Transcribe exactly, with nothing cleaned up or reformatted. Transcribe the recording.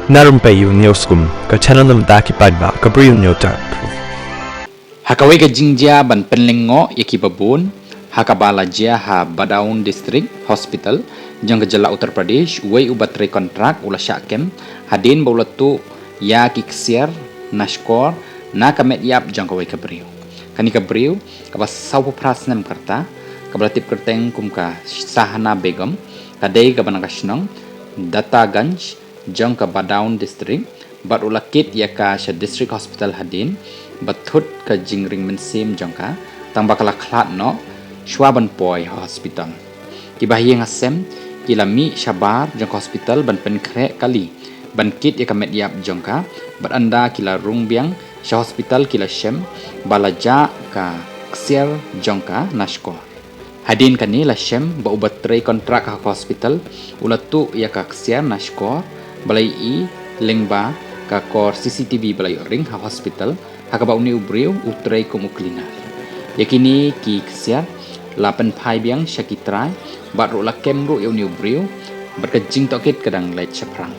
Na Rympei U News Kum, ka channel na bynta ki paidbah ka Bri U News Dark. Ha kawei ka jingjia ban pynlyngngoh ïa ki babun, ha kaba la jia ha Badaun District Hospital jong ka jylla Uttar Pradesh, uwei uba trei kontrak u la shah kem hadien ba u la tuh ïa ki ksiar na shkor na ka met ïap jong kawei ka briew. Kane ka briew kaba sawphew phra snem ka rta, kaba la tip kyrteng kum ka Sahana Begum, ka dei kaba na ka shnong Dattaganj jong ka Badaun District, bad u la kit ïa ka sha District Hospital hadien ba thut ka jingring mynsiem jong ka, tang ba ka la khlad noh shwa ban poi ha hospital. Ki bahaïing hasem ki la mih shabar jong ka hospital ban pynkhreh kali ban kit ïa ka met ïap jong ka, bad ynda ki la rung biang sha hospital ki la shem ba la jah ka ksiar jong ka na shkor. Hadien kane la shem ba uba trei kontrak ha ka hospital u la tuh ïa ka ksiar na shkor, ba la ïohi lyngba ka kor C C T V ba la ïoh ring ha hospital, ha kaba une u briew u trei kum u cleaner. Ïa kine ki ksiar la pynphai biang sha ki trai, bad ruh la kem ruh ïa une u briew, bad ka jingtohkit ka dang leit shaphrang.